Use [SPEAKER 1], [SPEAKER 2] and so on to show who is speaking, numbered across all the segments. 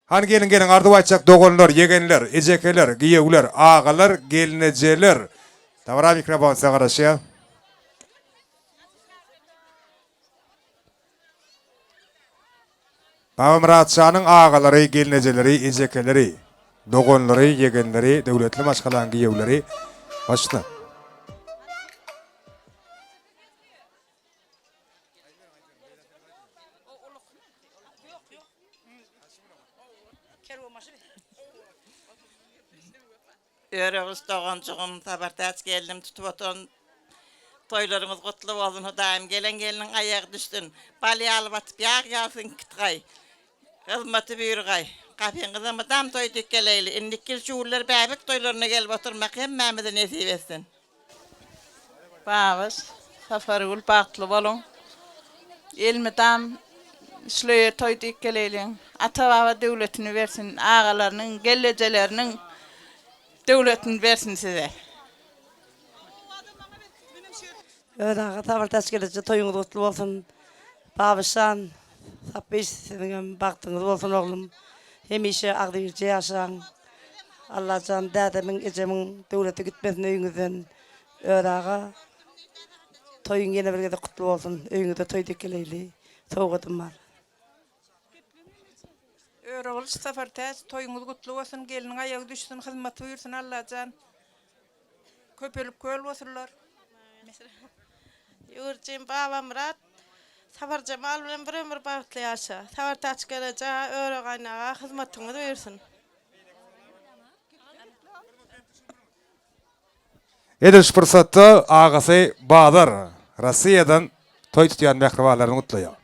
[SPEAKER 1] Hany geliň geliň arzuw aýtjak doganlar, ýegenler, ejekeler, giýewler, agalar, gelnejeler. Dabara mikrofon size garaşýar. Babamyrat şanyň agalary, gelnejeleri, ejekeleri, doganlary, ýegenleri, döwletli maşgalaň giýewleri başla.
[SPEAKER 2] Öreguş doganjygym Sapartäç gelnim tutup oturan toýlaryňyz gutly bolsun Hudaýym gelen gelniň aýagy düşsün bal ýaly batyp ýag ýaly siňkitgaý hyzmaty buýurgaý gapyňyza mydam toý dik geleýli indiki ýyl şu günler bäbek toýlaryna gelip oturmak hemmämize nesip etsin.
[SPEAKER 3] Babyş, Sapargül bagtly boluň. Elmydam şleýe toý diýip geleýliň. Ata-baba döwletini bersin, agalarynyň, gellejeleriniň döwletini bersin size.
[SPEAKER 4] Öz aga Sapartäç gelneje toýuňyz gutly bolsun. Babyşjan, Sapbyş siziňem bagtyňyz bolsun oglum. Hemişe agzybirje ýaşaň. Allajan dädemiň ejemiň döwleti gitmesin öýüňizden Öre aga toýuň ýene bir gezek gutly bolsun öýüňizde toý dek geleýli sowgadym bar.
[SPEAKER 3] Öregylyç Sapartäç toýuňyz gutly bolsun gelniň aýagy düşsün hyzmat buýursyn Allajan köpelip köl bolsunlar.
[SPEAKER 5] Ýüwürjim Babamyrat Saparjemal bilen bir ömür bagtly ýaşa. Sapartäç geleja Öre gaýnaga hyzmatyňyz buýursyn.
[SPEAKER 1] Edil şu pursatda agasy Bazar Rossiýadan toý tutýan mähribanlaryny gutlaýar.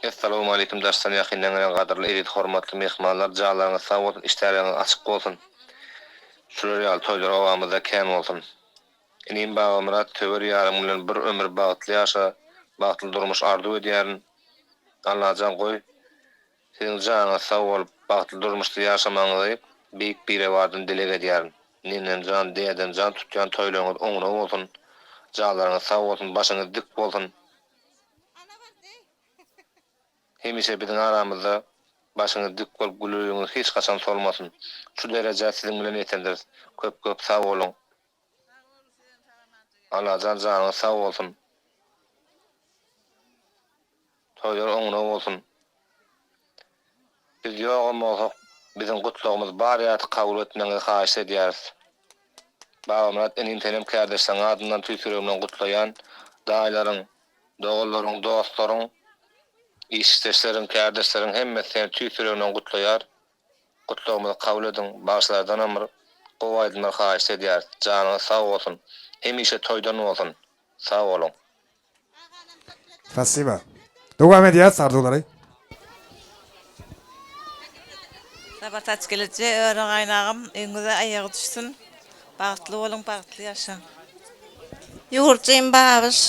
[SPEAKER 6] Essalawmaleýkim daşdan ýakyndan gelen gadyrly eziz hormatly myhmanlar janlaryňyz sag bolsun işdäleriňiz açyk bolsun şular ýaly toýlar obamyzda kän bolsun inim Babamyrat söwer ýaryň bilen bir ömür bagtly ýaşa bagtly durmuş arzuw edýärin Allajan goý Siziň janyňyz sag bolup, bagtly durmuşda ýaşamagyňyzy Beýik Birebardan dileg edýärin. Nenemjan, dädemjan tutýan toýlaryňyz oňuna bolsun, janlaryňyz sag bolsun, başyňyz dik bolsun. Hemişe biziň aramyzda başyňyz dik bolup güler ýüzüňiz hiç haçan solmasyn. Şu derejä siziň bilen ýetendiris. Köp köp sag boluň. Allajan janyňyz sag bolsun. Toýlar oňuna bolsun. Biz ýogam bolsak biziň gutlagymyz bar ýaty kabul etmegiňizi haýyşt edýäris. Babamyrat inim senem kärdeşleriň adyndan tüýs ýüregimden gutlaýan. Daýylaryň, doganlaryň, dostlaryň, işdeşleriň, kärdeşleriň hemmesi seni tüýs ýüreginden gutlaýar. Gutlagymyzy kabul ediň. Bagşylardanam bir gowy aýdymlar haýyşt edýäris. Janyňyz sag bolsun. Hemişe toýdan bolsun. Sag boluň.
[SPEAKER 1] Spasiba. Dowam edýäs arzuwlary.
[SPEAKER 2] Sapartäç gelejje Öre gaýnagam öňüňize aýagy düşsün bagtly boluň bagtly ýaşaň.
[SPEAKER 5] Ýurjym Babyş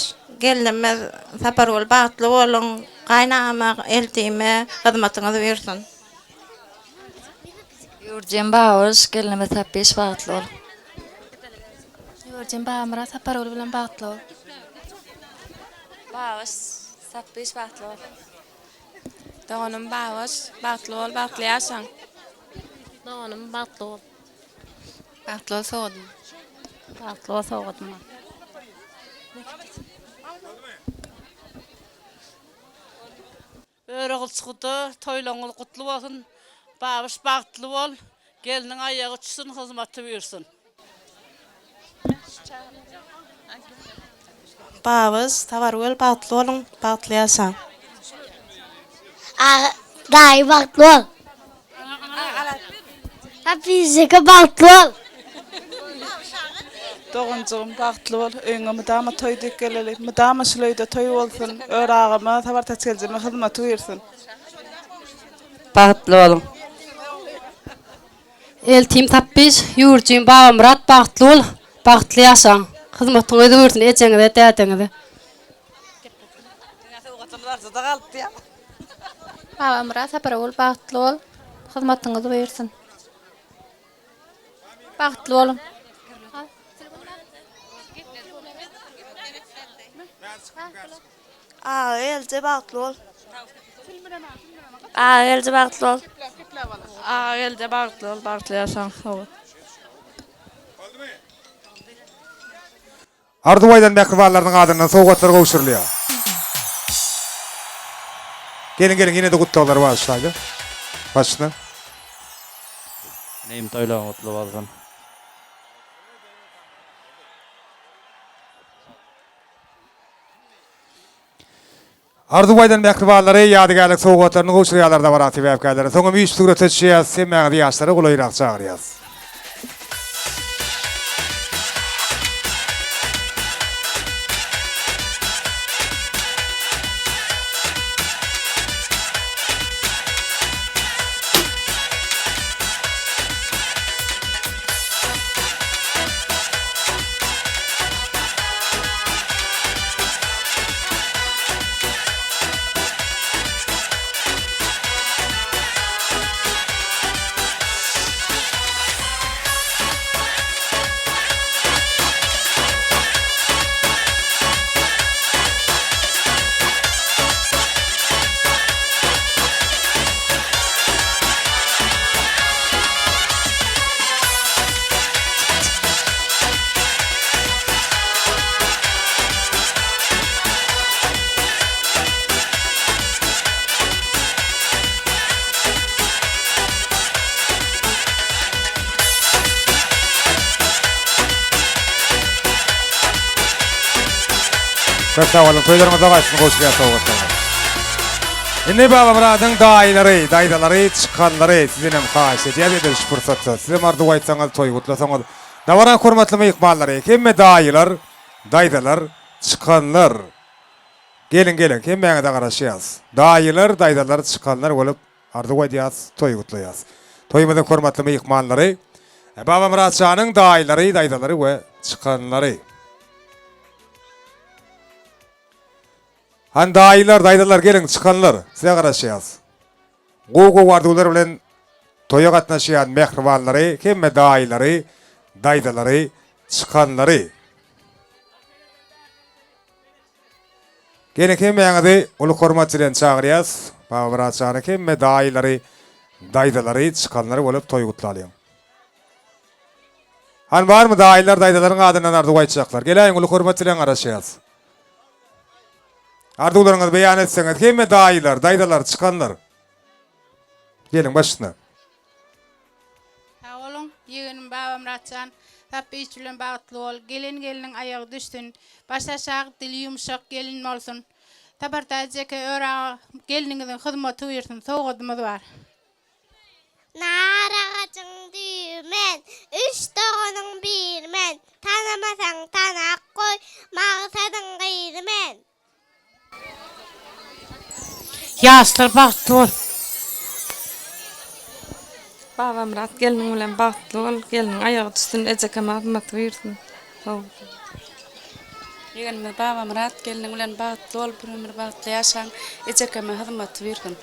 [SPEAKER 5] gelnimiz Sapargül bagtly boluň gaýynagama eltime hyzmatyňyz buýursyn.
[SPEAKER 7] Ýurjym Babyş gelnimiz Sapbyş bagtly bol.
[SPEAKER 8] Ýüwürjim Babamyrat Sapargül bilen bagtly bol.
[SPEAKER 7] Babyş Sapbyş bagtly bol.
[SPEAKER 8] Doganym Babyş bagtly bol bagtly ýaşaň. Doganym bagtly bol. Bagtly bol sowgadym. Bagtly bol sowgadym bar.
[SPEAKER 3] Öregulçguda toýlaryňyz gutly bolsun Babyş bagtly bol gelniň aýagy çüsün hyzmaty buýursyn.
[SPEAKER 5] Babyş Sapargül bagtly boluň bagtly ýaşaň.
[SPEAKER 9] Aga daýy bagtly bol. Hafiz eke bagtly bol.
[SPEAKER 3] Doganjygym bagtly bol öýüňe mydama toý dek geleli mydama şul öýde toý bolsun Öre agama Sapar Taçgeljeme hyzmaty buýursyn.
[SPEAKER 4] Bagtly boluň.
[SPEAKER 8] Eltim Sapbyş, ýüwürjim Babamyrat bagtly bol, bagtly ýaşaň. Hyzmatyň özgersin ejeňize, dädeňize.
[SPEAKER 10] Babamyrat Saparogul bagtly bol hyzmatyňyz buýursyn. Bagtly boluň.
[SPEAKER 5] Aga gelje bagtly bol.
[SPEAKER 8] Agageldi bagtly bol.
[SPEAKER 5] Agageldi bagtly bol, bagtly ýaşaň sowgat.
[SPEAKER 1] Arzuw aýdan mähribanlarynyň adyndan sowgatlar gowşurylýar. Geliň geliň ýene-de gutlaglar bagyşlaýly. Başyna.
[SPEAKER 11] Inim toýlaryň gutly bolsun.
[SPEAKER 1] Arzuw aýdan mähribanlary ýadygärlik sowgatlaryny gowşurýarlar dabara sebäpkärleri. Soňam üýşüp surata düşýäs, hemmäňizi ýaşlara golaýrak çagyrýas. Köp sag boluň, toýlaryňyzda gaýtsyn gowşurýan sowgatlaryňyz. Indi Babamyradyň daýylary, daýzalary, çykanlary sizdenem haýyş edýäs edil şu pursatda. Sizem arzuw aýtsaňyz, toý gutlasaňyz. Dabaraň hormatly myhmanlary, hemme daýylar, daýzalar, çykanlar. Geliň, geliň, hemmäňize garaşýas. Daýylar, daýzalar, çykanlar bolup arzuw aýdýas, toý gutlaýas. Toýumyzyň hormatly myhmanlary, Babamyrat janyň daýylary, daýzalary we çykanlary. Hany daýylar, daýzalar geliň, çykanlar, size garaşýas. Gowy-gowy arzuwlar bilen toýa gatnaşýan mähribanlary, hemme daýylary, daýzalary, çykanlary. Geliň hemmäňizi uly hormat bilen çagyrýas. Babamyrat jany hemme daýylary, daýzalary, çykanlary bolup toý gutlalyň. Hany barmy daýylar, daýzalaryň adyndan arzuw aýtjaklar. Geläýiň uly hormat bilen garaşýas. Arzuwlaryňyzy beýan etseňiz hemme daýylar, daýzalar, çykanlar. Geliň başyna.
[SPEAKER 10] Sag boluň, ýegenim Babamyratjan. Sapby iş bilen bagtly bol. Gelen gelniň aýagy düşsün. Başy aşak, dili ýumşak gelin bolsun. Sapartäç eke Ör aga gelniňiziň hyzmaty buýursyn. Sowgadymyz bar.
[SPEAKER 9] Nar agajyň düýbi men, Üç doganyň biri men, Tanamasaň tanap goý, Magsadyň gyzy men.
[SPEAKER 12] Ýaşlar bagtly bol.
[SPEAKER 8] Babamyrat gelniň bilen bagtly bol gelniň aýagy düşsün ejekeme hyzmaty buýursyn sag bol. Ýegenimiz Babamyrat gelniň bilen bagtly bol bir ömür bagtly ýaşaň ejekeme hyzmaty buýursyn.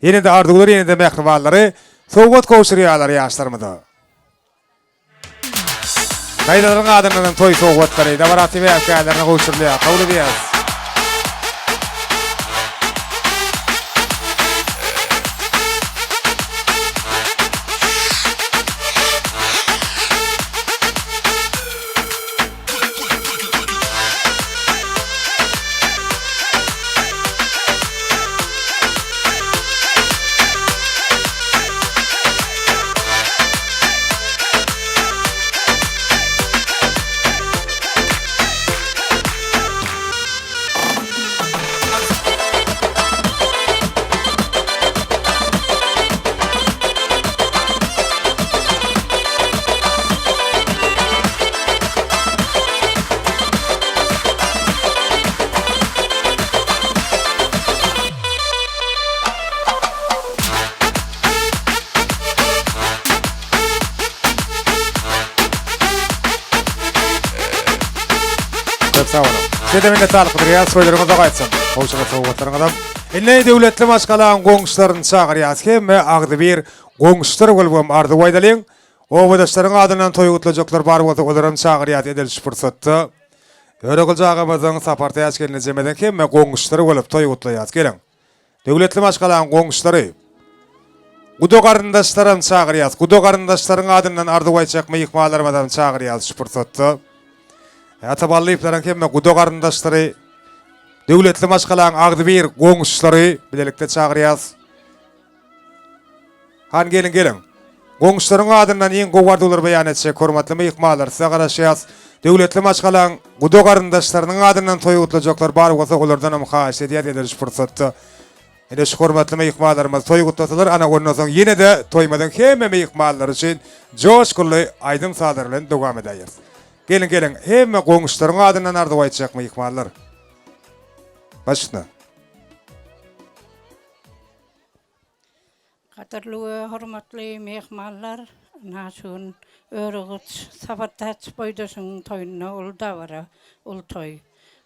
[SPEAKER 1] Ýene-de arzuwlar ýene-de mähribanlary sowgat gowşurýarlar ýaşlarymyza. Daýzalaryň adyndan toý sowgatlary dabara sebäpkärlerine gowşurylýar. Kabul edýäris. Köp sag boluň. Size-de minnetdarlyk bildirýäris. Toýlaryňyzda gaýtsyn. Gowşuran sowgatlaryňyzam. Indi döwletli maşgalaň goňşularyny çagyrýas. Hemme agzybir goňşular bolubam arzuw aýdalyň. Obadaşlaryň adyndan toý gutlajaklar bar bolsa olaram çagyrýas edil şu pursatda. Öregulja agamyzyň, Sapartäç gelnejemiziň hemme goňşulary bolup toý gutlaýas. Geliň. Döwletli maşgalaň goňşulary. Guda garyndaşlaram çagyrýas. Guda garyndaşlaryň adyndan arzuw aýtjak myhmanlarymyzam çagyrýas şu pursatda. Ata Ballyýewleriň hemme guda garyndaşlary, döwletli maşgalaň agzybir goňşulary bilelikde çagyrýas. Hany geliň geliň. Goňşularyň adyndan iň gowy arzuwlary beýan etjek hormatly myhmanlar size garaşýas. Döwletli maşgalaň guda garyndaşlarynyň adyndan toý gutlajaklar bar bolsa olardanam haýyş edýäs edil şu pursatda. Ine şu hormatly myhmanlarymyz toý gutlasalar ana ondan soň ýene-de toýumyzyň hemme myhmanlary üçin joşgunly aýdym-sazlar bilen dowam edäýeris. Geliň geliň hemme goňşularyň adyndan arzuw aýtjak myhmanlar. Baş üstüne.
[SPEAKER 11] Gadyrly we hormatly myhmanlar, ynha şu gün Öreguç Sapartäç boýdaşyň toýunda uly dabara, uly toý.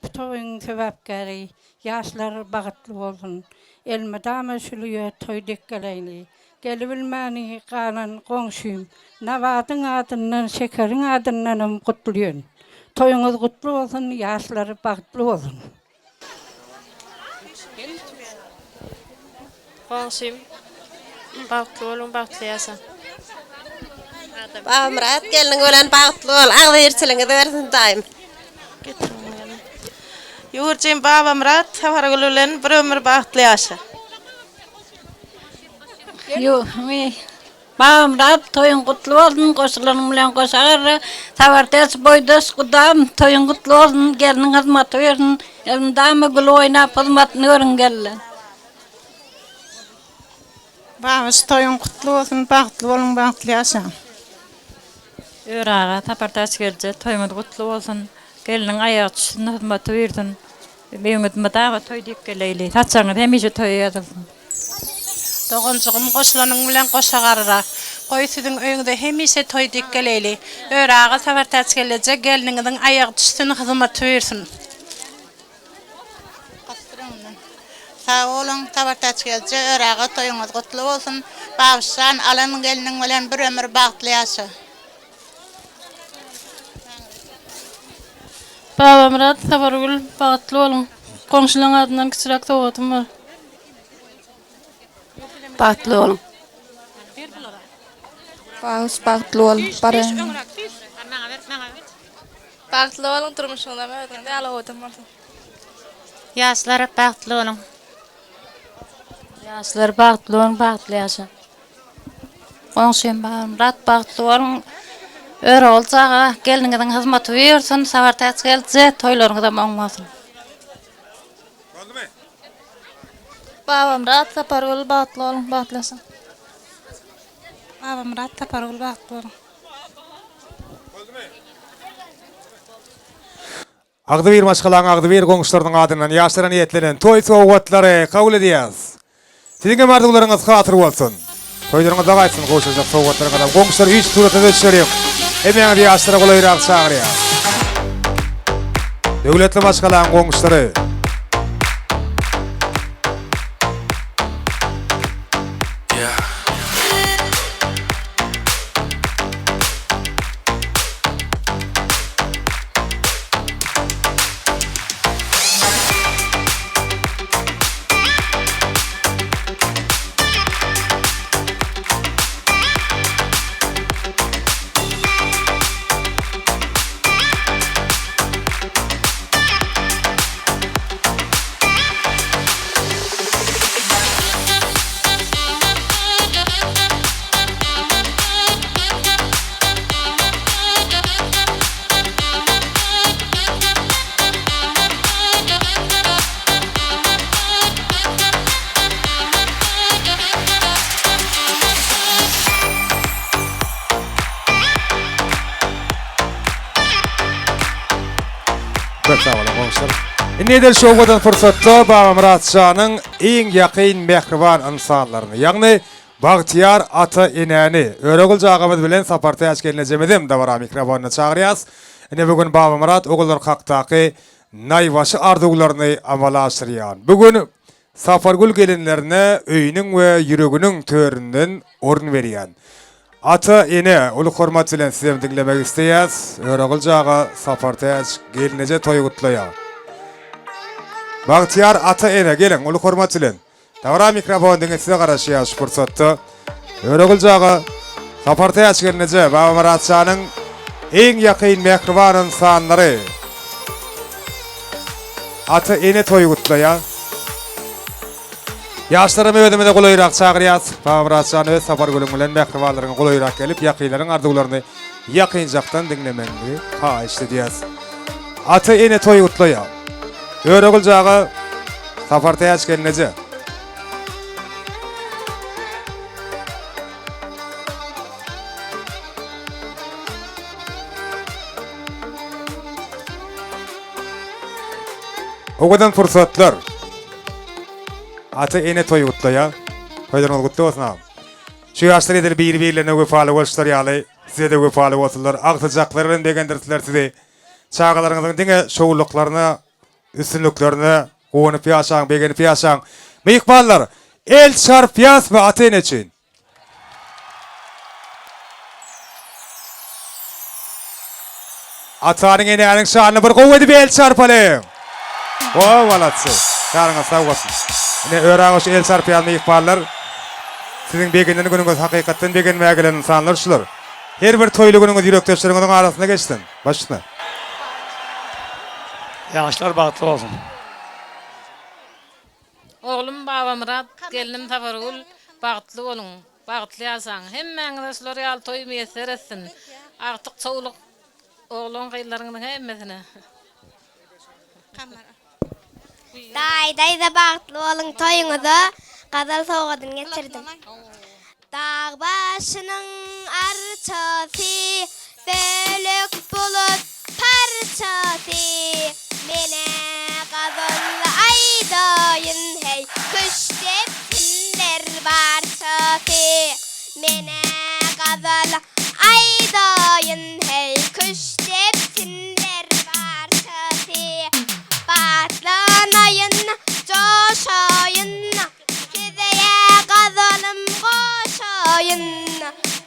[SPEAKER 11] Bu toýuň sebäpkäri ýaşlar bagtly bolsun, elmydama şüliýe toý dek geleýli. Gelibilmäni galan goňşym Nabadyň adyndan, Şekeriň adyndanam gutlyýyn. Toýuňyz gutly bolsun, ýaşlar bagtly bolsun!
[SPEAKER 5] Goňşym bagtly boluň bagtly ýaşaň.
[SPEAKER 13] Babamyrat gelniň bilen bagtly bol agzybirçiligiňizi bersin Hudaýym.
[SPEAKER 5] Ýurjym Babamyrat Sapargül bilen bir ömür bagtly ýaşa.
[SPEAKER 11] Babamyrat toýuň gutly bolsun goşulanyň bilen goşa garra Sapartäç boýdaş gudam toýuň gutly bolsun gelniň hyzmaty bersin elmydama gülüp oýnap hyzmatyny görüň gelne.
[SPEAKER 3] Babyş toýuň gutly bolsun bagtly boluň bagtly ýaşaň.
[SPEAKER 7] Öre aga Sapartäç gelje toýuňyz gutly bolsun gelniň aýagy düşsün hyzmaty buýrsyn öýüňiz mydama toý diýip geleýli saçagyňyz hemişe toýa ýazylsyn.
[SPEAKER 10] Doganjygym goşulanyň bilen goşa garra. Goý siziň öýüňize hemişe toý dik geleýli. Öre aga Sapartäç gelneje gelniňiziň aýagy düşsün hyzmaty buýrsyn.
[SPEAKER 2] Sag boluň Sapartäç gelje Öre aga toýuňyz gutly bolsun. Babyşjan alan gelniň bilen bir ömür bagtly ýaşa.
[SPEAKER 8] Babamyrat Sapargül bagtly boluň. Goňşulaň adyndan kiçiräk sowgatym bar.
[SPEAKER 14] Bagtly boluň. Bagyş bagtly bol. Baran.
[SPEAKER 5] Bagtly boluň durmuşyňyzam özüňiz ýaly owadan bolsun.
[SPEAKER 12] Ýaşlar bagtly boluň. Ýaşlar bagtly boluň bagtly ýaşaň.
[SPEAKER 7] Goňşym Babamyrat bagtly boluň. Öregul çaga gelniňiziň hyzmaty buýursyn. Sapartäç gelje toýlaryňyzam oň bolsun.
[SPEAKER 5] Babamyrat Sapargül bagtly boluň bagtly ýaşaň.
[SPEAKER 10] Babamyrat Sapargül bagtly boluň.
[SPEAKER 1] Agzybir maşgalaň agzybir goňşularynyň adyndan ýaşlara niýetlenen toý sowgatlary kabul edýäris. Siziň hem arzuwlaryňyz hasyl bolsun. Toýlaryňyzda gaýtsyn gowşurjak sowgatlaryňyzam. Goňşular üýşüp surata düşeliň. Hemmäňizi ýaşlara golaýrak çagyrýas. Döwletli maşgalaň goňşulary. Köp sag boluň goňşular. Indi edil şu owadan pursatda Babamyrat janyň iň ýakyn mähriban ynsanlaryny, ýagny Bagtyýar ata-enäni, Öregul agamyz bilen Sapartäç gelnejemizem dabara mikrofonyna çagyrýas. Ine bu gün Babamyrat ogullar hakdaky naýbaşy arzuwlaryny amala aşyrýan. Bu gün Sapargül gelinlerine öýüniň we ýüreginiň töründen orun berýän. Ata, ene, uly hormat bilen sizem diňlemek isleýäs. Öregulja aga Sapartäç gelneje toý gutlaýar. Bagtyýar ata, ene, geliň, uly hormat bilen. Dabara mikrofon diňe size garaşýar şu pursatda. Öregulja aga Sapartäç gelneje Babamyratjanyň iň ýakyn mähriban ynsanlary. Ata, ene toý gutlaýar. Ýaşlaram özümize golaýrak çagyrýas. Babamyrat jan öz Sapargülüň bilen mähribanlaryňa golaýrak gelip, ýakynlaryň arzuwlaryny ýakynjakdan diňlemegiňizi haýyşt edýäs. Ata-ene toý gutlaýar. Öregulja aga, Sapartäç gelneje. Owadan pursatlar. Ata ene toý gutlaýar. Toýlaryňyz gutly bolsun agam. Şu ýaşlar edil biri birlerine wepaly boluşlary ýaly sizede wepaly bolsunlar. Agtyjaklary bilen begendirsinler sizi. Çagalaryňyzyň diňe şowlulyklaryna, üstünliklerine guwanyp ýaşaň, begenip ýaşaň. Myhmanlar, el çarpýasmy ata ene üçin? Atanyň enäniň şanyna bir gowy edip el çarpalyň. Gowy malatsy. Janyňyz sag bolsun. Ine Öragoş el çarpýan myhmanlar. Siziň begenen günüňiz hakykatdan begenmäge gelen ynsanlar şular. Her bir toýly günüňiz ýürekdeşleriňiziň arasynda geçsin. Baş üstüne.
[SPEAKER 15] Ýaşlar bagtly bolsun.
[SPEAKER 8] Oglum Babamyrat, gelnim Sapargül bagtly boluň, bagtly ýaşaň. Hemmäňize şular ýaly toý miýesser etsin. Agtyk çowluk oglan gyzlaryňyzyň hemmesine.
[SPEAKER 9] Daýy daýza bagtly boluň toýuňyza gazal sowgadyny getirdim. Dag başynyň arçasy, Bölek bulut parçasy. Men-ä gazal aýdaýyn, heý, Küştdepsinler barçasy. Men-ä gazal aýdaýyn, heý, Küştdepsinler barçasy. Batlanaýyn, joşaýyn, Size gazalym goşaýyn,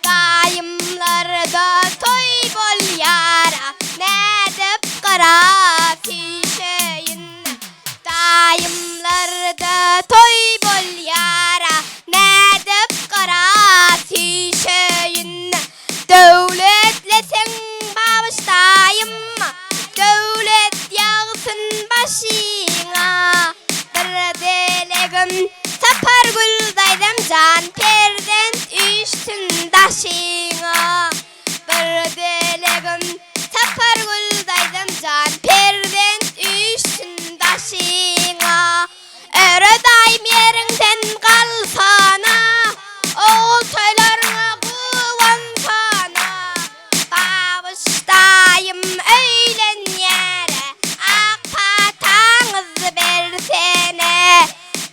[SPEAKER 9] Daýymlarda toý bolýar-a, Nädip gyra süýşeýin? Daýymlarda toý bolýar-a, Nädip gyra süýşeýin? Döwletleseň bagyş daýym, Döwlet ýagsyn başyňa. Bir dilegim Sapargül daýzam jan, Perzent üýşsün daşyňa. Bir dilegim Sapargül daýzam jan, Perzent üýşsün daşyňa. Öre daýym ýeriňden galsana, Ogul toýlaryňa guwansana. Babyş daýym öýlenýär-ä, Ak pataňyzy bersene.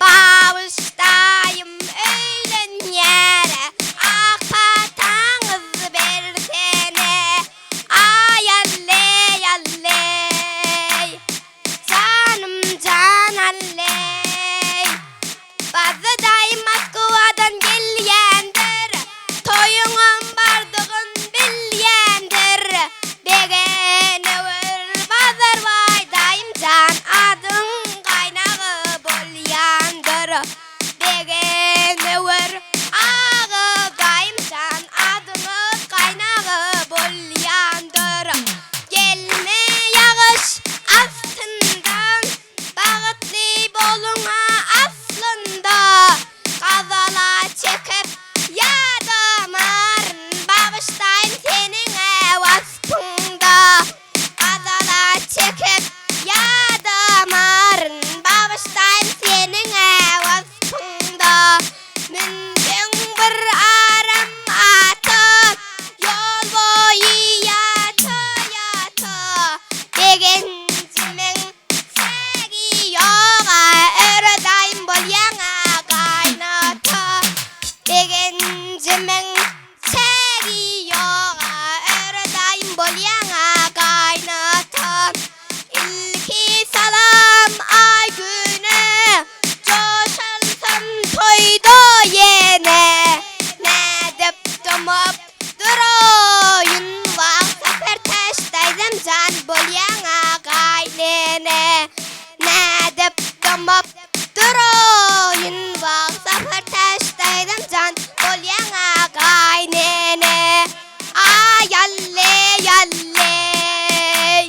[SPEAKER 9] Babyş daýym öýlenýär-ä, Ak pataňyzy bersene. Aý alleý, alleý. Janym jan alleý. Bazzy daýy Moskwadan gelýändir, Toýuňam bardygyn bilýändir. Begenewür Bazarbaý daýym jan, Adyň gaýnagy bolýandyr. Begenewür aga daýym jan, Adyňyz gaýnagy bolýandyr. Gelme ýagyş astynda, Bagtly boluň-a aslynda. Gazala çekip ýadamaryn, Bagyşlaýyn seniň-ä waspyňda. Gazala çekip ýadamaryn, Bagyşlaýyn seniň-ä waspyňda. Münseň bir aram ata, Ýol boýy ýata-ýata, Begenjimiň çägi ýog-a, Öredaýym bolýaň-a gaýynata. Begenjimiň çägi ýog-a, Öredaýym bolýaň-a gaýynata. Ilki salam Aýgüne, Joşalsam toýda ýene, Nädip dymyp. bop duraýyn Wah Sapartäç daýzam jan bolýaň-a gaýnene Aý alle-ý alle-ý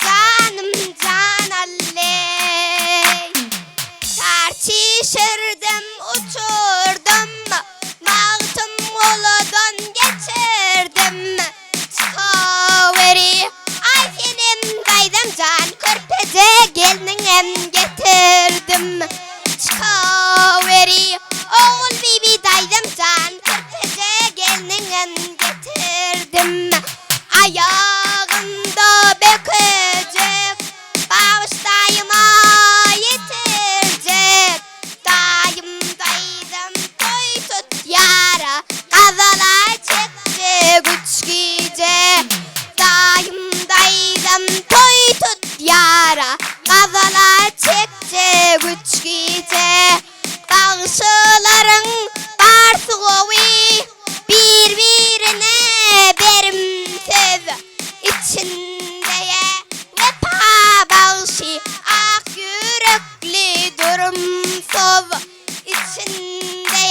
[SPEAKER 9] Janym jan alle-ý Tar çişirdim uçurdym Magtymguludan geçirdim Çykaweri aý senem daýzam jan körpeje gelniňem getirdim Çykaweri Ogulbibi daýzam jan körpeje gelniňem getirdim Aýagynda bökejek bagyş daýyma ýetirjek Daýym daýzam toý tutýara Gazala çekjek üç gije Daýym daýzam toý tutýara Gazala çekjek üç gije Bagşylaryň barsy gowy Bir birine berimsiz Içinde wepa bagşy Ak ýürekli durumsyz Içinde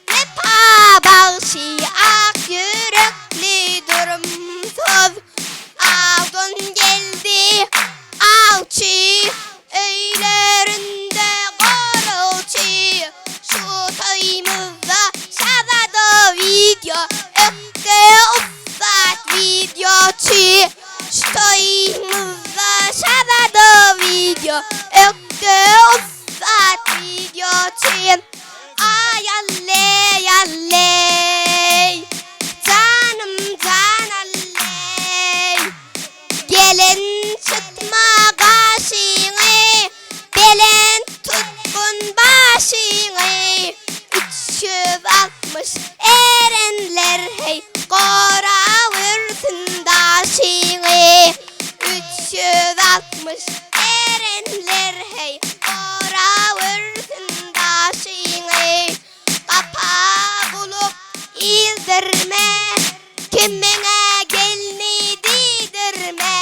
[SPEAKER 9] wepa bagşy Ak ýürekli durumsyz Awdan geldi awçy Öýlerinde goragçy Şu toýumyzda şazada wideo Ökde ussat wideoçy Şu toýumyzda şazada wideo Ökde ussat wideoçy Aý alleý alleý Janym jan alleý Gelen çytma gaşyňy, Belent tutgun başyňy. 360 erenler heý, Gorawürsün daşyňy. 360 erenler heý, Gorawürsün daşyňy. Gapa bulup ildirme, Kimiňe gelni diýdirme.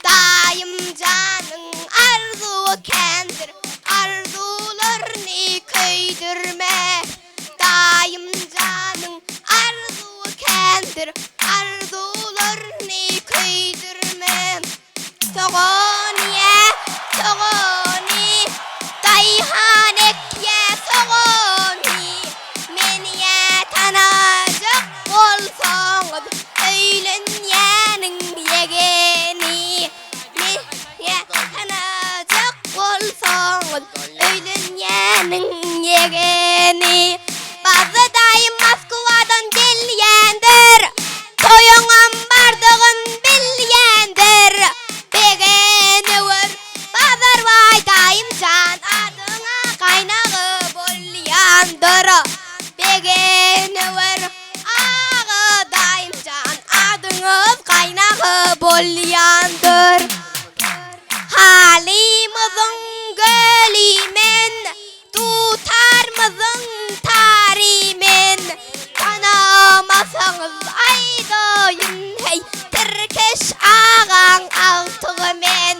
[SPEAKER 9] Daýym janyň arzuwy kändir, Arzuwlaryny köýdürme. Daýym janyň arzuwy kändir, Arzuwlaryny köýdürme. Sogan iýe, sogany, Daýhan ekýä sogany. Meni-ä tanajak bolsaňyz, Öýlenýäniň ýegeni. Meni-ä tanajak bolsaňyz, Öýlenýäniň ýegeni. Bazzy daýym Moskwadan gelýändir. Toýuňam bardygyn bilýändir. Begenewür Bazarbaý daýym jan adyňa gaýnagy bolýandyr. Begenewür aga daýym jan adyňyz gaýnagy bolýandyr. Halymyzyň göli men. Dutarmyzyň tary men, Tanamasaňyz aýdaýyn, heý, Tirkeş agaň agtygy men.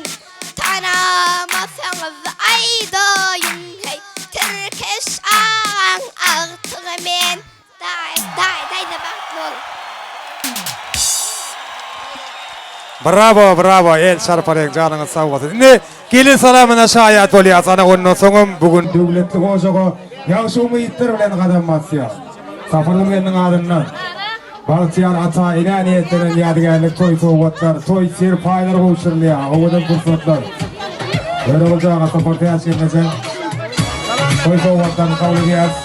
[SPEAKER 9] Tanamasaňyz aýdaýyn, heý, Tirkeş agaň agtygy men. Daý, daý, daýza bagtly bol.
[SPEAKER 1] Bravo bravo el çarpalyň janyňyz sag bolsun. Indi gelin salamyna şaýat bolýas ana ondan soňam bu gün döwletli gojaga ýagşy umytlar bilen gadam basýas. Sapargül gelniň adyndan Bagtyýar ata enä niýetlenen ýadygärlik toý sowgatlar, toý serpaýlar gowşurylýar. Owadan pursatlar. Görogly aga Sapar Täç gelneje toý sowgatlaryny kabul edýäris.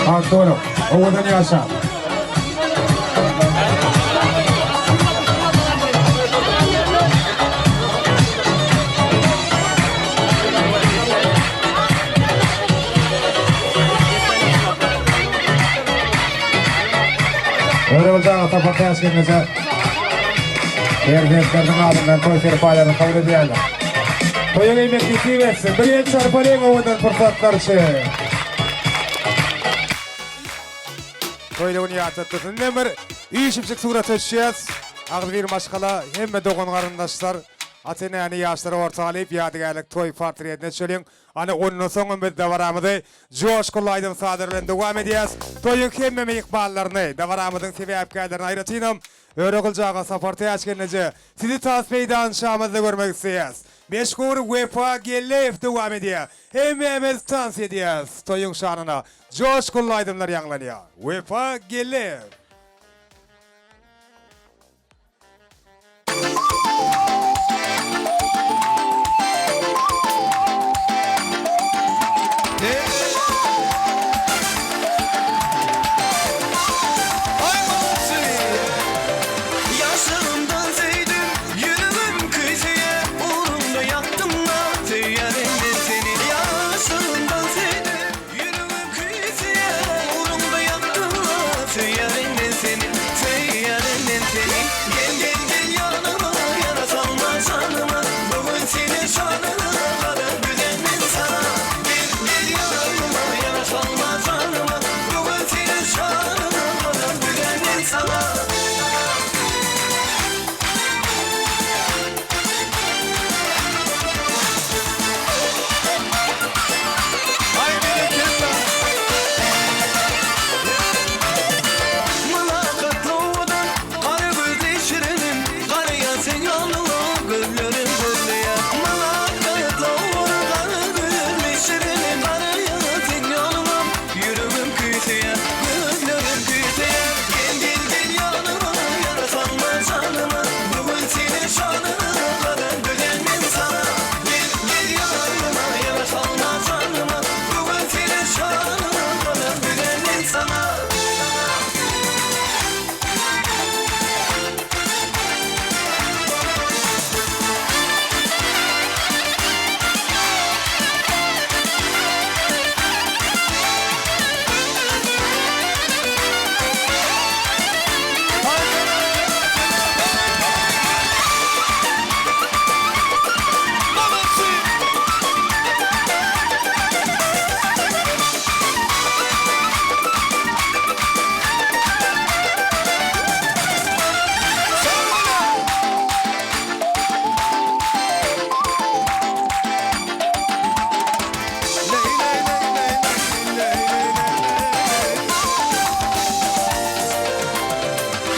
[SPEAKER 1] Bagtly boluň, owadan ýaşaň! Görogly aga Sapar Täç gelneje perzentleriniň adyndan toý serpaýlaryny kabul edýärler. Toýa geýmek nesip etsin. Bir el çarpalyň owadan pursatlar üçin. Toýly güni ýatlatdysyn. Indi bir üýşüpjik surata düşýäs. Agzybir maşgala, hemme dogan-garyndaşlar. Ata-enäni ýaşlary orta alyp, ýadygärlik toý portretine düşeliň. Ana, ondan soňam biz dabaramyzy joşgunly aýdym-sazlar bilen dowam edýäs. Toýuň hemme myhmanlaryny, dabaramyzyň sebäpkärlerini aýratynam Öregulja aga, Sapartäç gelneje, sizi tans meýdançamyzda görmek isleýäs. Meşhur Wepa Gelleýew dowam edýär. Hemmämiz tans edýäs. Toýuň şanyna joşgunly aýdymlar ýaňlanýar. Wepa Gelleýew.
[SPEAKER 15] Ýaşlygymdan söýdüm, ýüregim küýseýär, Ugrunda ýakdym-da, söýýärin men seni. Ýaşlygymdan söýdüm, ýüregim küýseýär, Ugrunda ýakdym-da, söýýärin men seni, Söýýärin men seni. Gel, gel, gel ýanyma, ýara salma janyma, Bu gün seniň şanyňa galar güzel men saňa. Gel, gel ýanyma, ýara salma janyma, Bu gün seniň şanyňa galar güzel men saňa. Mylakatly owadan, gara gözli şirinim, Garaýan seň ýoluňa gözlerim gözleýär. Mylakatly owadan, gara gözli şirinim, Garaýan seň ýoluňa ýüregim küýseýär, Gözlerim küýseýär. Gel, gel, gel ýanyma, ýara salma janyma, Bu gün seniň şanyňa galan güzel men saňa. Gel, gel ýanyma, ýara salma janyma, Bu gün seniň şanyňa galan güzel men saňa.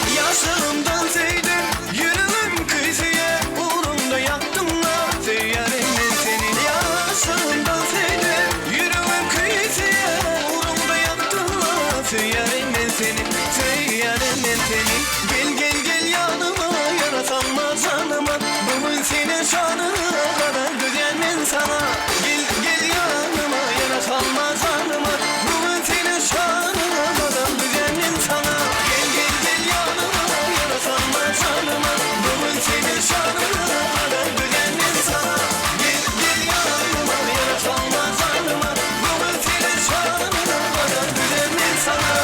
[SPEAKER 15] Ýaşlygymdan söýdüm, ýüregim küýseýär, Ugrunda ýakdym-la, söýýärin men seni. Ýaşlygymdan söýdüm, ýüregim küýseýär, Ugrunda ýakdym-la, söýýärin men seni, Söýýärin men seni. Gel, gel, gel ýanyma, ýara salma janyma, Bu gün seniň şanyňa galar düzýän men saňa. Gel, gel ýanyma, ýara salma janyma, Bu gün seniň şanyňa gadam düzýän men saňa. Gel, gel, gel ýanyma, ýara salma janyma, Bu gün seniň şanyňa gadam düzýän men saňa. Gel, gel ýanyma, ýara salma janyma, Bu gün seniň şanyňa gadam düzýän men saňa.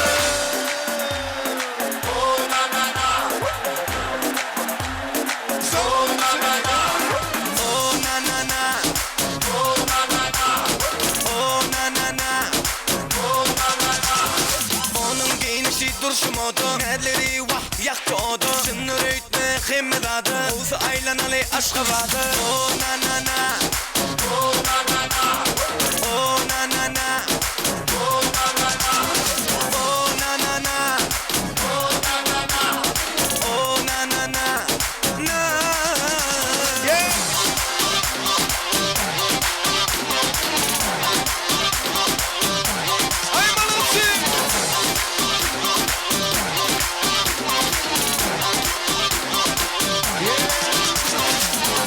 [SPEAKER 15] Onuň geýnişi durşy moda Näzleri wah ýakdy oda Çyndyr öýtme hemme zada Gowsy aýlanaly Aşgabada O na na na O na na na O na na na O na na na O na na na O na na na O na na na Na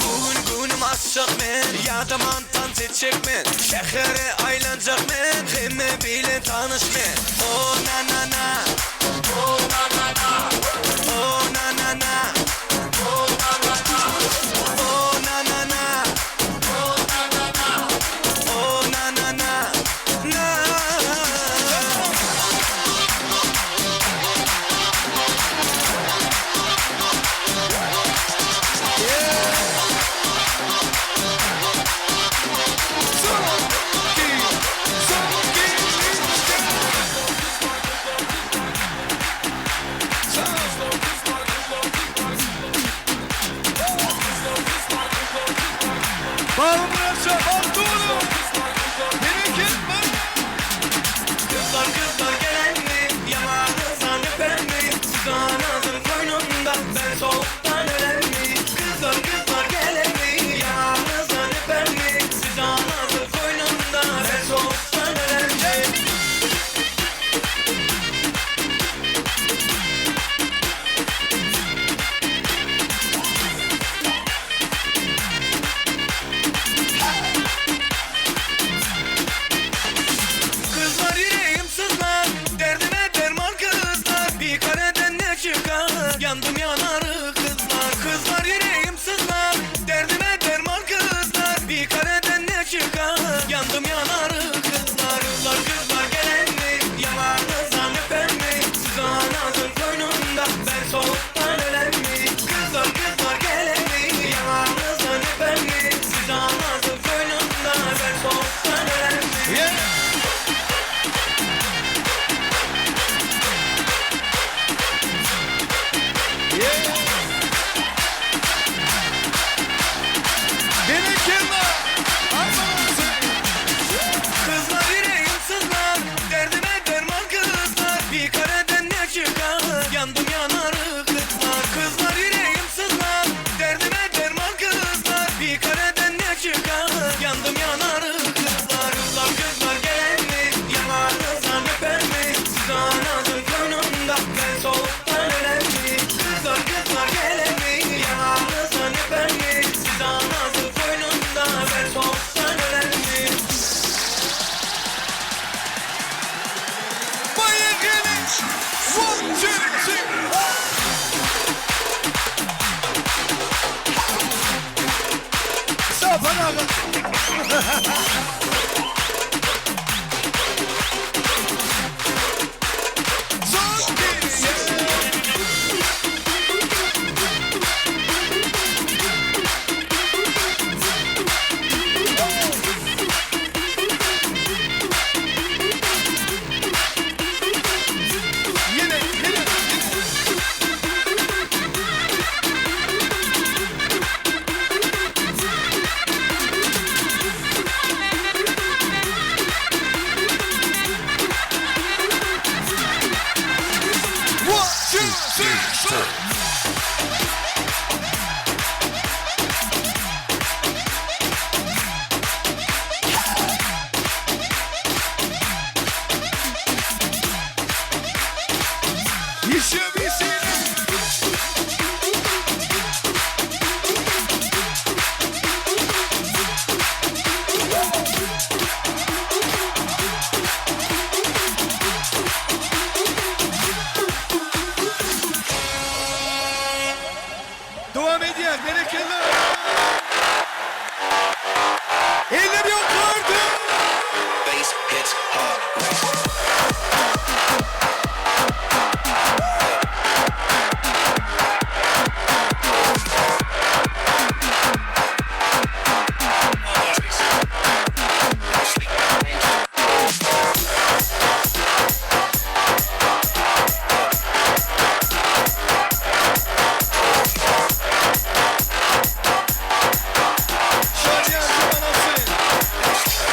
[SPEAKER 15] Bu gün göwnüm açjak men Ýadaman tans etjek men Şähere aýlanjak men Hemme bilen tanyş men O na na na O na na na O na na na O na na na O na na na O na na na O na na na Na. Babamyratja bagtly boluň! Bereket bar! Gyzlar gyzlar gelenmi, Ýaňagyňyzdan öpenmi, Suzanazyň goýnunda Ben sowukdan ölenmi? Gyzlar gyzlar gelenmi, Ýaňagyňyzdan öpenmi, Suzanazyň goýnunda Ben sowukdan ölenmi? Gyzlar ýüregim syzlar, Derdime derman gyzlar, Bikareden ne çykar, Ýandym ýanary gyzlar. Gyzlar ýüregim syzlar, Derdime derman gyzlar, Bikareden ne çykar, Ýandym ýanary gyzlar. Gyzlar gyzlar gelenmi, Ýaňagyňyzdan öpenmi, Suzanazyň goýnunda, Ben sowukdan ölenmi? Gyzlar gyzlar gelenmi, Ýaňagyňyzdan öpenmi, Suzanazyň goýnunda, Ben sowukdan ölenmi? Berekella! Gyzlar ýüregim syzlar, Derdime derman gyzlar, Bikareden ne çykar, Ýandym ýanary gyzlar. Gyzlar ýüregim syzlar, Derdime derman gyzlar, Bikareden ne çykar, Ýandym ýanary gyzlar. Gyzlar gyzlar gelenmi, Ýaňagyňyzdan öpenmi, Suzanazyň goýnunda, Ben sowukdan ölenmi? Gyzlar gyzlar gelenmi, Ýaňagyňyzdan öpenmi, Suzanazyň goýnunda, Ben sowukdan ölenmi? One, two, three, Sapar aga. Son bir. Yine, yine, yine. One, two, three, four. Еще веселее. Dowam edýär, berekella. Eller ýokarda. Şadiýan Jumanasy.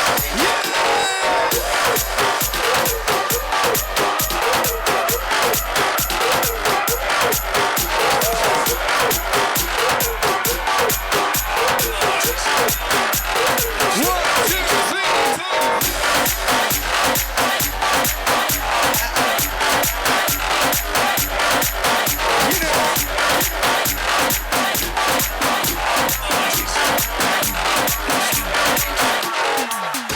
[SPEAKER 15] One, two, three, four.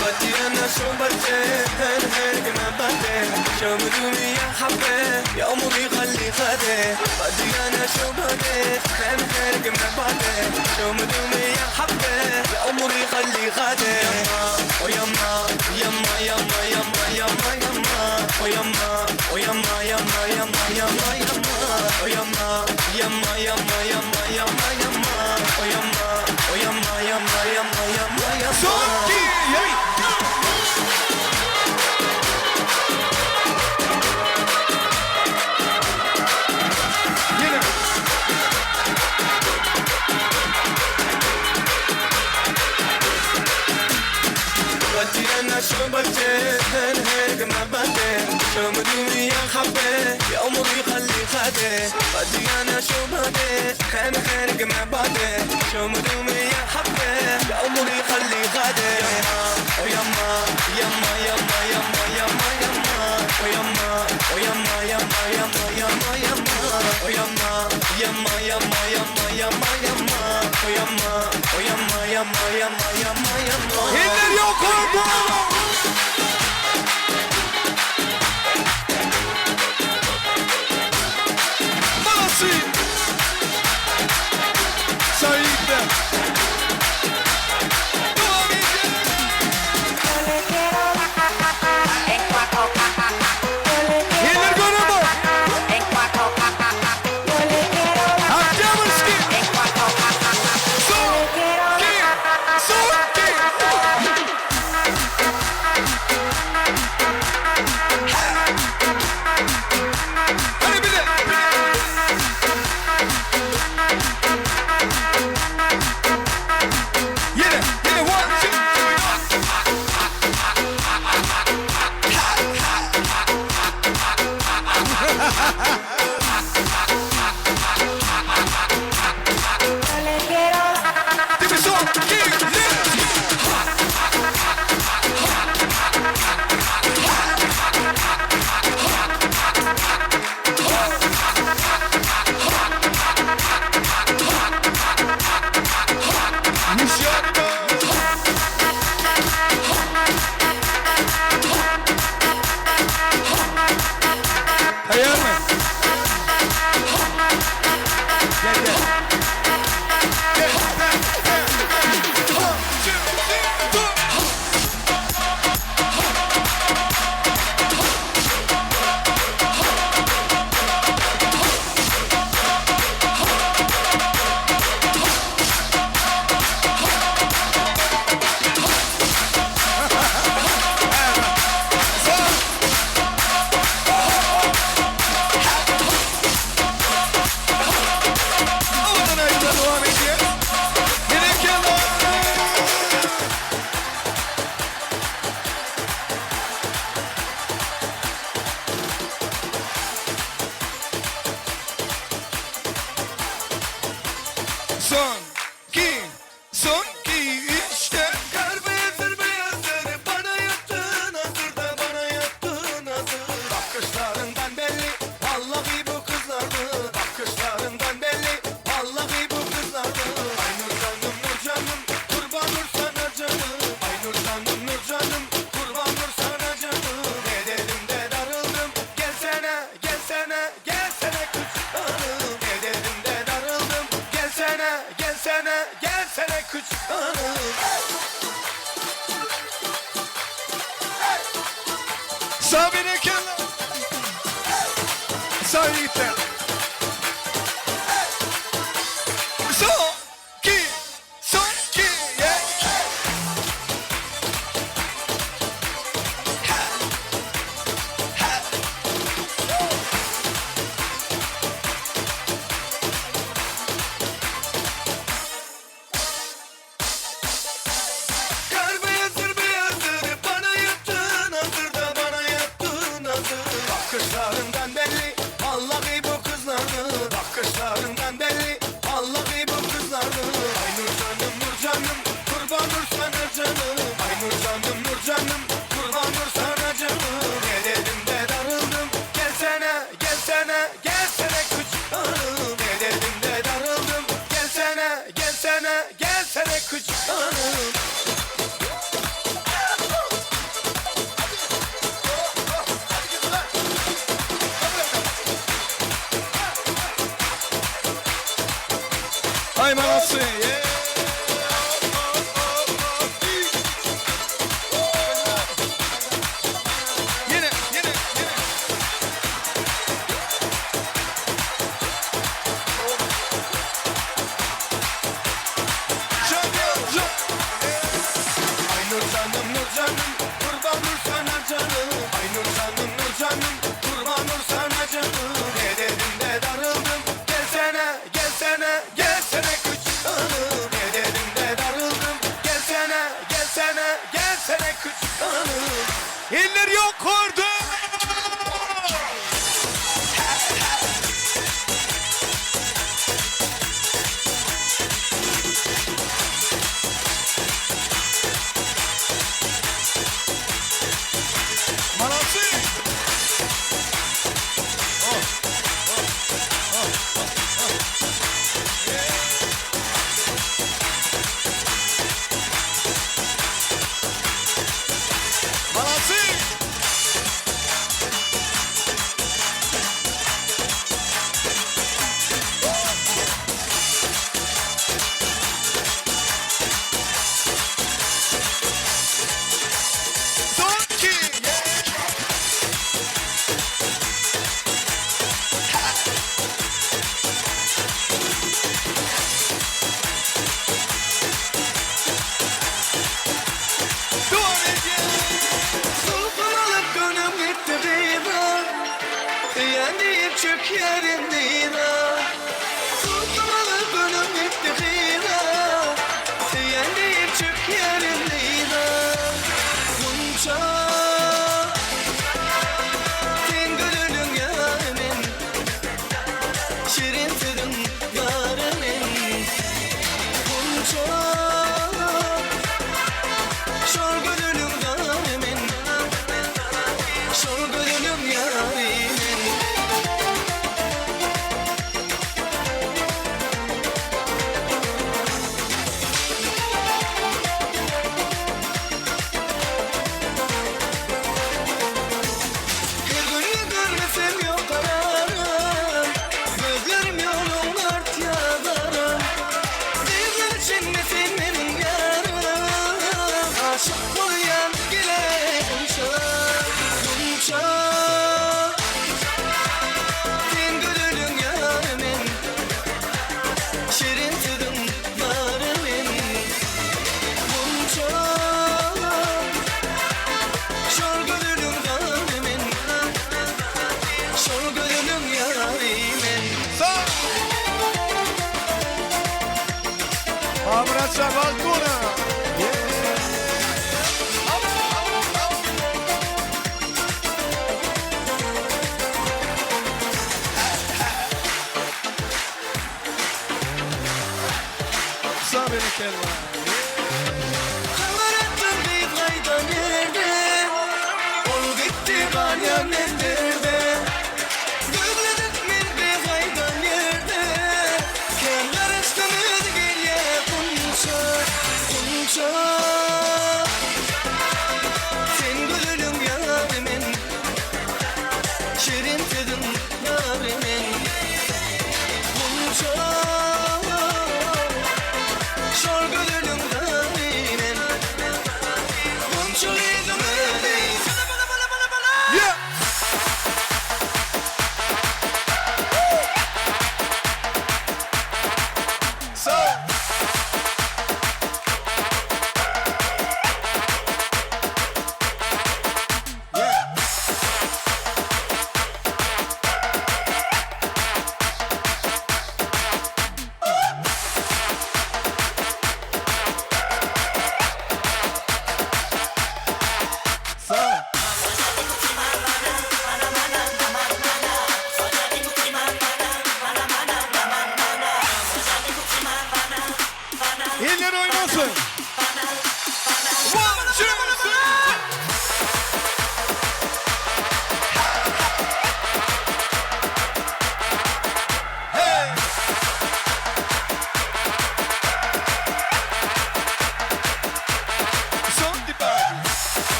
[SPEAKER 16] بدي انا شو بدي هن هيك ما بدي شو بدوني يا حبي يا امي خلي خدي بدي انا شو بدي هن هيك ما بدي شو بدوني يا حبي يا امي خلي خدي ويما يما يما يما يما يما ويما ويما يما يما يما يما ويما يما يما يما يما يما ويما ويما يما يما يما يما
[SPEAKER 15] Son iki, hey. Yine. Eller ýokary! Malasy! Saýyda! Eller göreme! Oktyabrskiy! Son, ki, son, ki! Hadi bir de. Yine, yine one, two, three. Değil mi? Son, iki, bir. Tayyar mı? Gel gel. Gel, gel, gel. One, two, three, four. Oradan ayrıca devam ediyor. Gerek yok. Son, iki, son, iki, üçte. Kar beyazdır beyazdır, bana yaptığın hazır da bana yaptığın hazır. Bakışlarından belli, vallahi bu kızlardı. Bakışlarından belli, vallahi bu kızlardı. Ay Nur canım, Nur canım, kurban olur sana canım. Ay Nur canım, Nur canım, kurban olur sana canım. Ne dedim de darıldım, gelsene, gelsene, gelsene küçük hanım. Ne dedim de darıldım, gelsene, gelsene, gelsene küçük hanım. Sabine Keller. Sabine. Son, iki, son, iki, yeah. Kar beyazdır beyazdır bana yaptığın hazır da bana yaptığın hazır. Bakışlarından belli vallahi bu kızlardı. Bakışlarından belli vallahi bu kızlardı. Ay Nur canım Nur canım kurban olur sana canım. Ay Nur canım Nur canım kurban olur sana canım. Ne dedim de darıldım gelsene gelsene gelsene küçük hanım. Ne dedim de darıldım gelsene gelsene gelsene küçük hanım. Ay manası. Yeah. Yine, yine, yine. Şampiyon. çökýärin dyza. Tutlamaly günüm gitdi gyza, Söýen diýip çökýärin dyza. Gunça, sen gözeliň ýary men, Şirin sözüň ýary men. Gunça, şol gözeliň zary men, Şol gözeliň ýary men. Her gün görmesem ýok kararym, Gözlerim ýoluňda artýar garam. Dertler içinde sen meniň ýarym, Aşyk bolýan gele gunça, gunça. Sen gözeliň ýary men, Şirin sözüň bary men. Gunça, şol gözeliň zary men, Şol gözeliň ýary men.
[SPEAKER 17] Abbraccia Valtuna!
[SPEAKER 15] Habar etdim gyz gaýdan ýerde, Ol gitdi galýan men derde. Gözledik men gyz gaýdan ýerde, Kän garaşdym özi gelýär gunça, gunça.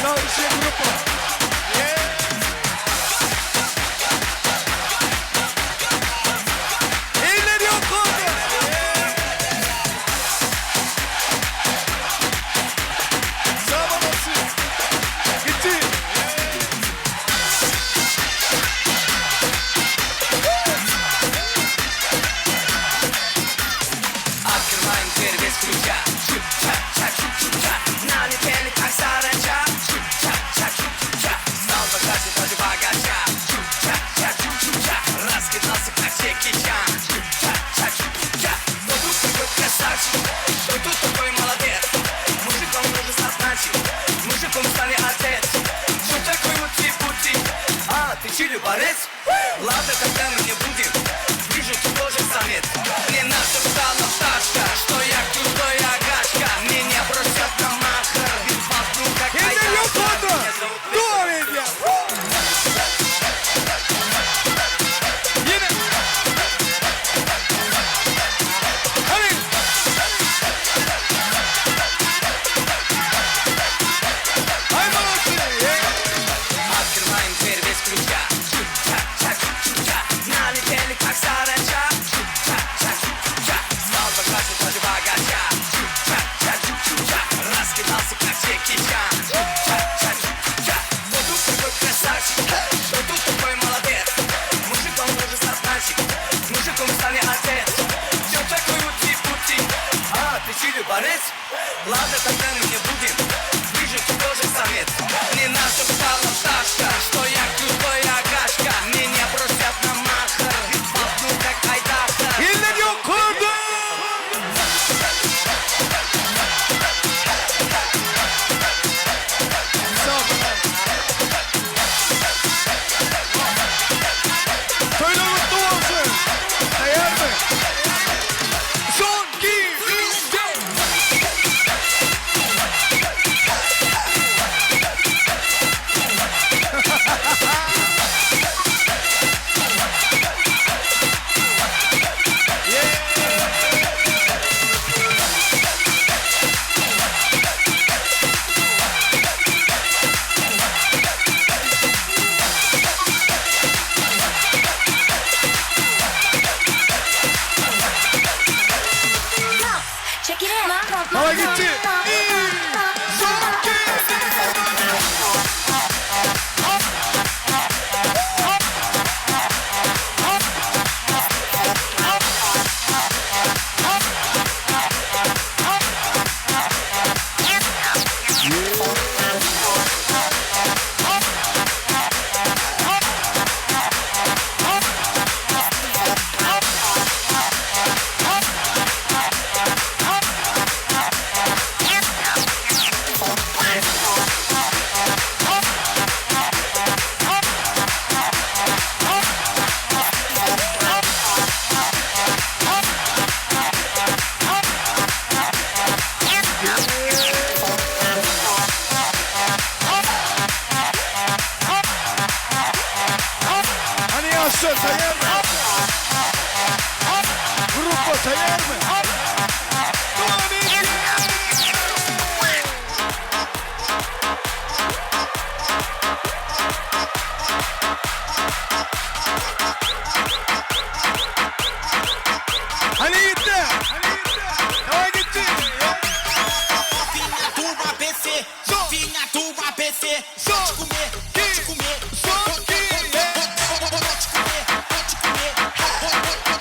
[SPEAKER 17] Следующая группа. Eller yok oldu. Sağ olasın. Gitti.
[SPEAKER 16] Открываем дверь без ключа Чу-ча-ча-чу-чу-ча Налетели как саранча Чу-ча-ча-чу-чу-ча Стал богаче даже богача Чу-ча-ча-чу-чу-ча Раскидался как Джеки Чан Чу-ча-ча-чу-чу-ча Кто тут такой красавчик? Кто тут такой молодец? Мужиком нужно стать Мужиком стали отец Что такой мути-пути? А, ты чили борец? Ладно, тогда мы не будем Вижу, ты тоже самец Мне нашептала пташка Что я крутой агашка Меня просят на махар Ведь пахну как
[SPEAKER 17] Eller yok
[SPEAKER 16] айдашка
[SPEAKER 17] oldu.
[SPEAKER 16] Меня зовут
[SPEAKER 17] Dua edin. Yine. Hadi. Hay olsun.
[SPEAKER 16] Открываем дверь без ключа Чу-ча-ча-чу-чу-ча Налетели как саранча Чу-ча-ча-чу-чу-ча Стал богаче даже богача Чу-ча-ча-чу-чу-ча Раскидался как Джеки Чан Чу-ча-ча-чу-чу-ча Кто тут такой красавчик? Кто тут такой молодец? Мужиком нужно стать мальчик Мужиком стали отец Все такой ути-пути А, ты чили борец? Ладно, тогда мы не будем Вижу, ты тоже самец Мне нашептала пташка Что я крутой агашка Меня просят на махар Ведь пахну как айдаһар
[SPEAKER 17] Eller yok oldu. Söyle mutlu olsun. Değer mi? Son, 2, 3, 4. Hava gitti. Bir, son, iki. Hani yaşlar sayar mı? Grupa sayar mı? Devam edin. Hani gitti? Hani gitti? Devam gitti.
[SPEAKER 16] Novinha do ABC, novinha do ABC, vou te comer, vou te comer,
[SPEAKER 17] Son, iki,
[SPEAKER 16] vou te comer, vou te comer, vou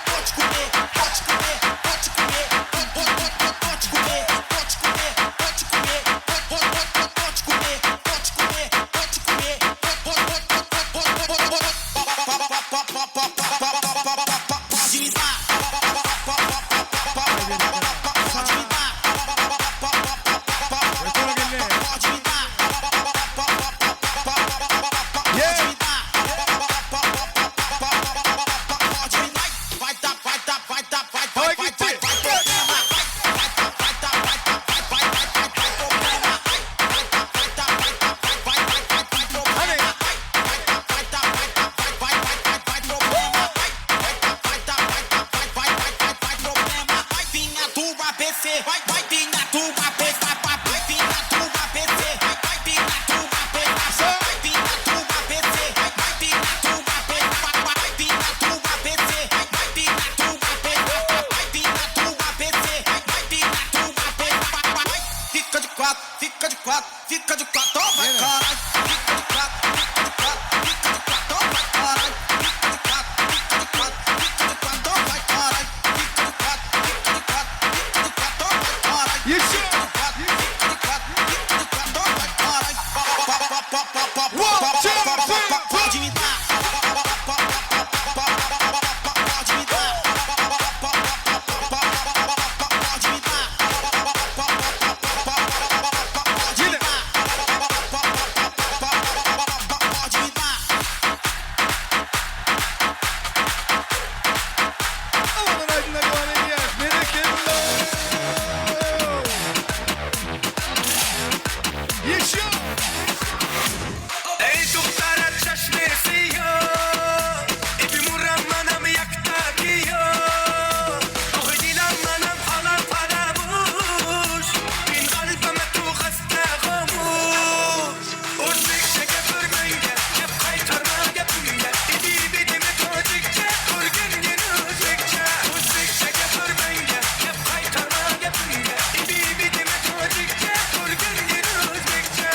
[SPEAKER 16] vou te comer, vou te comer, vou te comer, vou vou te comer, vou te comer, vou te comer, vou vou te comer, vou te comer, vou te comer, vou vou vou vou pode me dar, pode me dar, pode me dar.
[SPEAKER 17] One, two, three, four. Aman aydınlar devam edýär. Berekella! Ýeşil!
[SPEAKER 16] Ey duhtara çeşmi siyah İbi murammanam yaktakiyo Oh dilammanam alan parabuş Bin kalbime tu hasta hamuş O'zbekcha gapirmanga gap qaytarma gapimga Ibi bidimi tojikcha o'rgangin o'zbekcha O'zbekcha gapirmanga gap qaytarma gapimga Ibi bidimi tojikcha o'rgangin o'zbekcha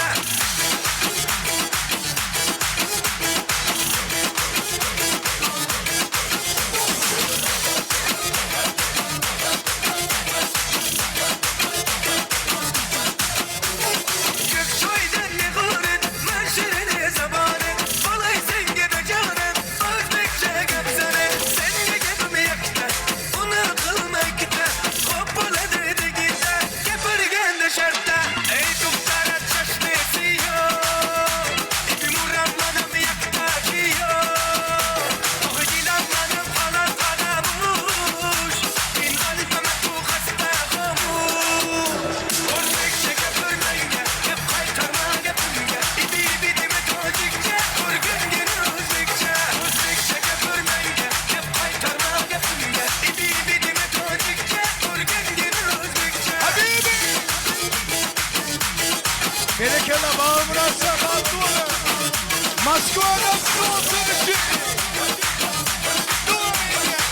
[SPEAKER 16] Kökçoydan ne gorin, maşirin zabanı Bolay senge becanim, o'zbekcha gapsana Senga gapim yakta, uni qilma ikkita Xo'p bo'ladi deganda, gapirganda shartta Ey duhtara chashmi siyoh Ibi murammanam yakta kiyo Oh dilammanam alan qaramush Min qalbim tu xasta xomush O'zbekcha gapirmanga, gap qaytarma gapimga Ibi bidimi tojikcha, o'rgangin o'zbekcha O'zbekcha gapirmanga, gap qaytarma gapimga Ibi bidimi tojikcha, o'rgangin o'zbekcha
[SPEAKER 17] Habibi! Berekella Babamyrat bagtly boluň. Moskwada stol çekişi. Dowam edýär.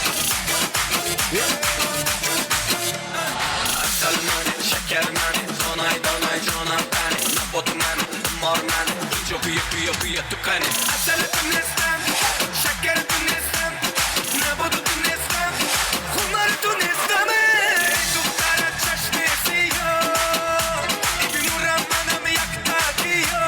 [SPEAKER 16] Asal mani, şeker mani, donay donay jonan tani Nabot mani, tumor mani, injo kuya kuya kuya tukani Asal tunestem, şeker tunestem, nabot tunestem, xumar tunestem Ey duhtara çeşmi siyoh, ibi murammanam yakta kiyo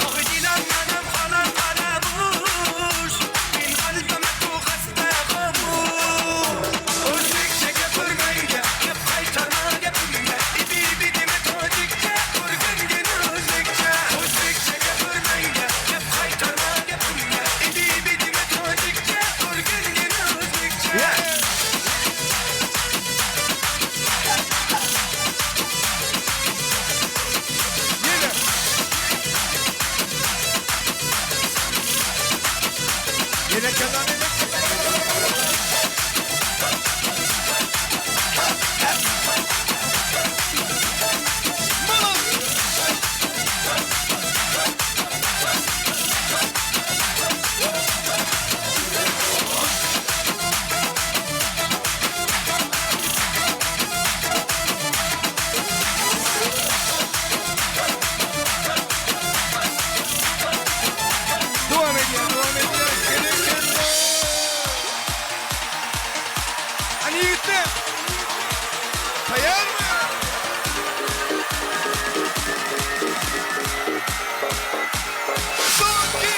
[SPEAKER 16] Oh dilammanam halan qarabush, min qalbim tu xasta g'amush O'zbekcha gapirmanga, gap qaytarma gapimga Ibi bidimi tojikcha, o'rgangin o'zbekcha O'zbekcha gapirmanga, gap qaytarma gapimga Ibi bidimi tojikcha, o'rgangin o'zbekcha
[SPEAKER 17] Berekella berekella. Dowam edýär, dowam edýär. Berekella. Hany ýigitler. Taýýarmy? Son iki.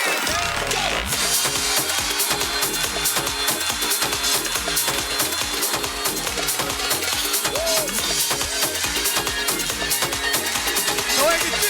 [SPEAKER 17] Dowam gitdi.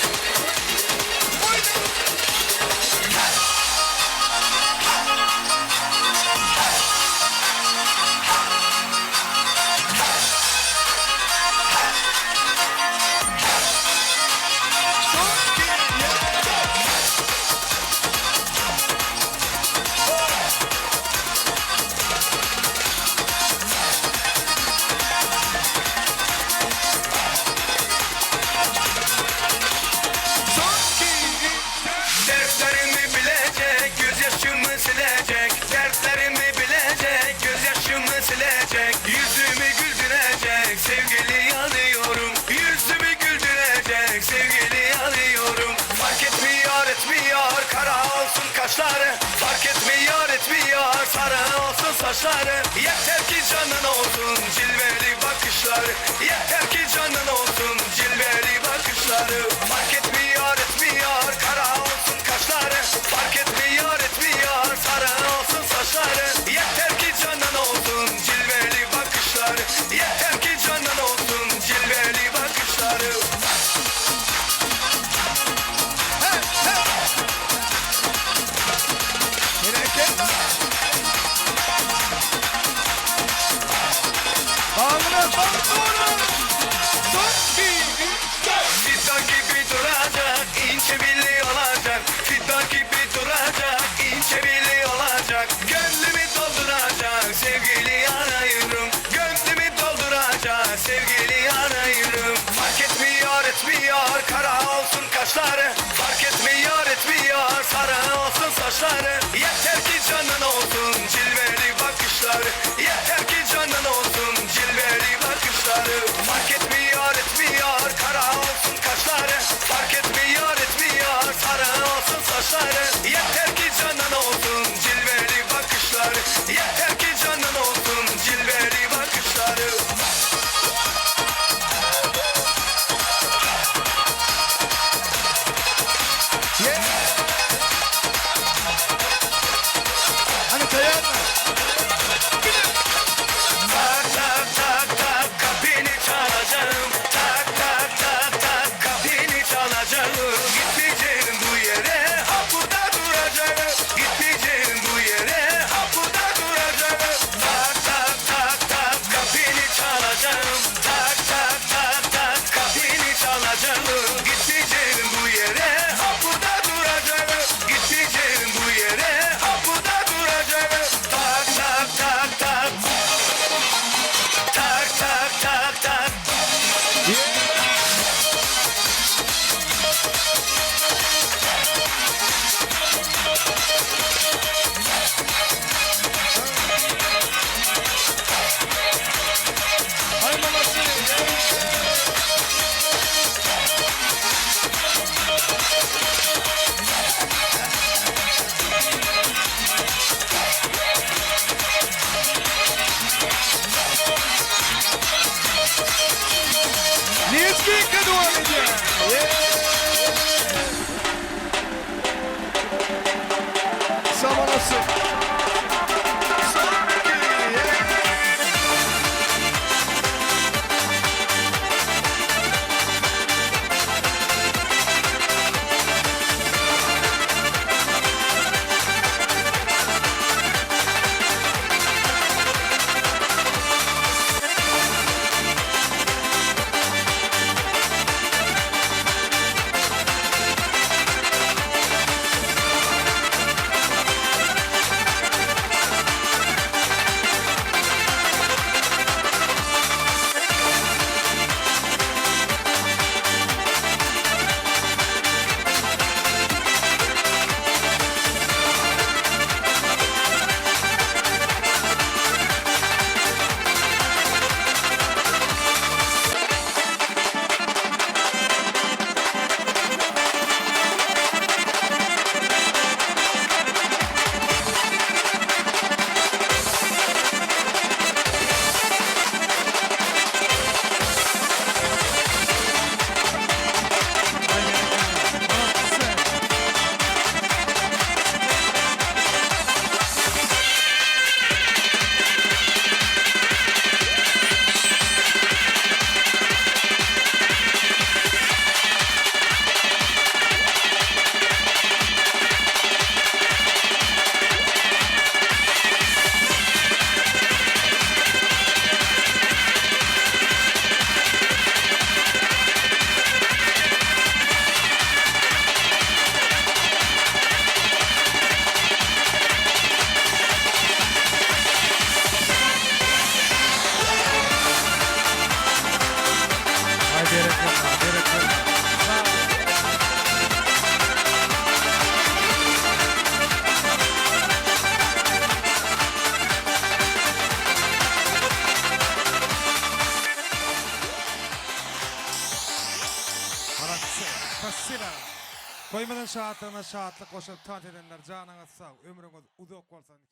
[SPEAKER 16] Dertlerimi bilecek, gözyaşımı silecek Dertlerimi bilecek, gözyaşımı silecek Yüzümü güldürecek, sevgili yanıyorum Yüzümü güldürecek, sevgili yanıyorum Fark etmiyor, etmiyor, kara olsun kaşları Fark etmiyor, etmiyor, sarı olsun saçları Yeter ki canın olsun, cilveli bakışları Yeter ki canın olsun, cilveli bakışları Fark etmiyor, etmiyor, kara İnce belli olacak Fidan gibi duracak İnce belli olacak Gönlümü dolduracak Sevgili arıyorum Gönlümü dolduracak Sevgili arıyorum Fark etmiyor etmiyor Kara olsun kaşları Fark etmiyor etmiyor Sarı olsun saçları Yeter ki canın olsun Cilveli bakışları Yeter ki canın olsun Cilveli bakışları Fark etmiyor etmiyor Kara olsun kaşları Fark etmiyor etmiyor Sarı olsun saçları Yeter ki canın olsun Cilveli bakışları Yeter ki canın olsun Cilveli bakışları
[SPEAKER 17] Hani taýýar mı?
[SPEAKER 16] Tak tak tak tak kapını çalacağım Tak tak tak tak kapını çalacağım Gitmeyeceğim bu yere ha burada duracağım Gitmeyeceğim bu yere ha burada duracağım Tak tak tak tak kapını çalacağım Tak tak tak tak kapını çalacağım Gitmeyeceğim bu yere ha burada duracağım Gitmeyeceğim bu yere ha burada duracağım Tak tak tak tak Tak tak tak tak.
[SPEAKER 17] Hay mamasy. Lezginka dowam edýär. Yeah. Sag olasyn.
[SPEAKER 1] Hay berekella, berekella. Malatse, Spasiba. Toýumyzyň şatlygyna şatlyk goşup tans edenler janyňyz sag, ömrüňiz uzak bolsun.